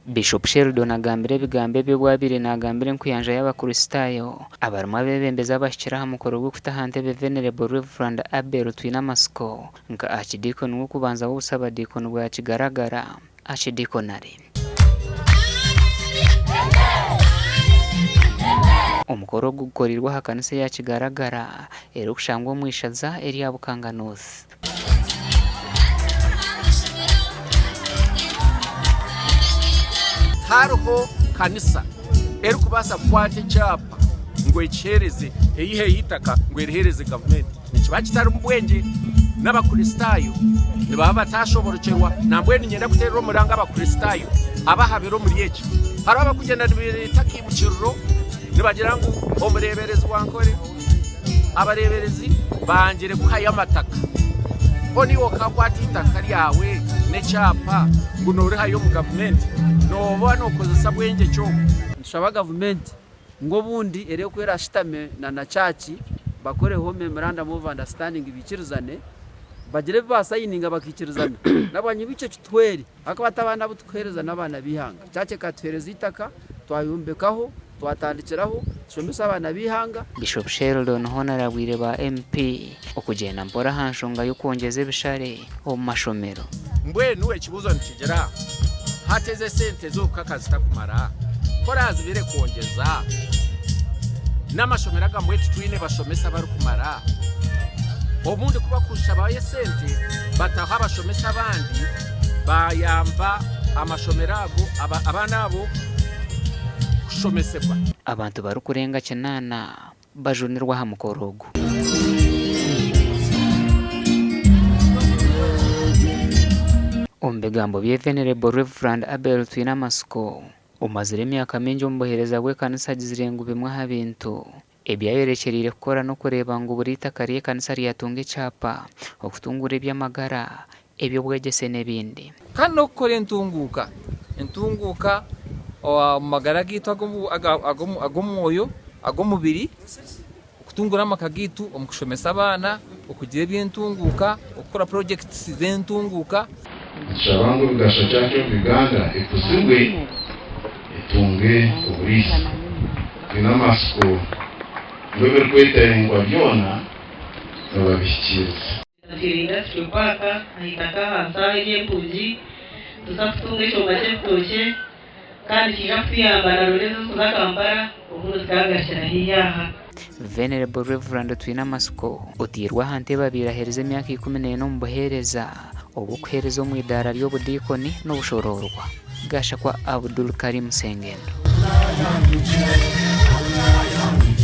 Bishop Sheldon agambire ebigambo ebi obu abaire nagambira enkuyanja y'abakristaayo abarimu abeebembezi abahikire aha mukoro gw'okuta aha ntebe Venerable Rev. Abel Twinamatsiko nka Archdeacon w'okubanza w'obusabadiikoni bwa Kigaragara Archdeaconry. Omukoro ogu gukoreirwe aha kanisa eya Kigaragara erikushangwa omu ishaza erya Bukanga North. Tihariho kanisa erikubaasa kukwata ekyapa ngu ekiheereze eiheyo eitaka ngu eriheereze gavumenti. Nikiba kitarimu bwengye. N'Abakristaayo nibaba bataashoborokyerwa. Nambwenu niinyenda kuteerera omuranga Abakristaayo abahabire omuri eki. Hariho abarikugyenda nibeeta akaimukiriro nibagira ngu omureeberezi wa Nkore. Abareeberezi bangire kuhayo amataka. Hoona iwe okakwata eitaka ryawe n'ekyapa ngu noorihayo omu gavumenti, nooba nookozesa bwengye ki obwo? Nitushaba gavumenti ngu obundi ereebe oku erashutame na na church bakoreho memorandum of understanding bikirizane bagire ebi basayininga bakikirizana nabwanyima itwe kituhwere ahakuba ti abaana abu tukuhereza n'abaana b'eihanga. Church ekatuhereza eitaka twayombekaho twatandikiraho tushomesa abaana b'eihanga. Bishop Sheldon hoona arabwire ba MP okugyenda mpora aha nshonga y'okwongyeza ebishare omu mashomero. Mbwenu ekibuuzo nikigira, Hati ezi esente z'obukaka zitakumara, ku oraazibire kwongyeza? N'amashomero agamwe titwine bashomesa barikumara. Obundi ku bakushabayo esente bataho abashomesa abandi bayamba amashomero ago abaana abo kushomesebwa. Abantu barikurenga kinaana bajunirwe aha mukoro ogu. Omu bigambo bye Venerable Rev. Abel Twinamatsiko, omazire emyaka mingi omu buheereza bw'ekanisa agizire ngu bimwe aha bintu ebi ayorekyereire kukora n'okureeba ngu buri itaka ry'ekanisa ryatunga ekyapa, okutunguura eby'amagara, eby'obwegyese n'ebindi. Kandi n'okukora entunguuka, entunguuka omu magara gaitu ag'omwoyo, ag'omubiri, okutunguura amaka gaitu omu kushomesa abaana, okugira eby'entunguuka, okukora purojekiti z'entunguuka. Nitushaba ngu Rugasha Church of Uganda ekuzibwe etunge oburiisa. Twine amatsiko ngu ebirikwetengwa byona nibabihikiiriza. Ntuteire Industrial Park ah'eitaka ahansi aho ery'empungi nituza kutunga ekyoma ky'ebitookye kandi nikiija kutuyamba na loore ezirikuza Kampala obundi zikaagarukira haihi aha. Venerable Rev. Twinamatsiko oteirwe aha ntebe abaire aheerize emyaka 14 omu buheereza obw'okuheereza omu idaara ry'obudiikoni n'obushoroorwa. Gashakwa Abdul Karim Sengendo.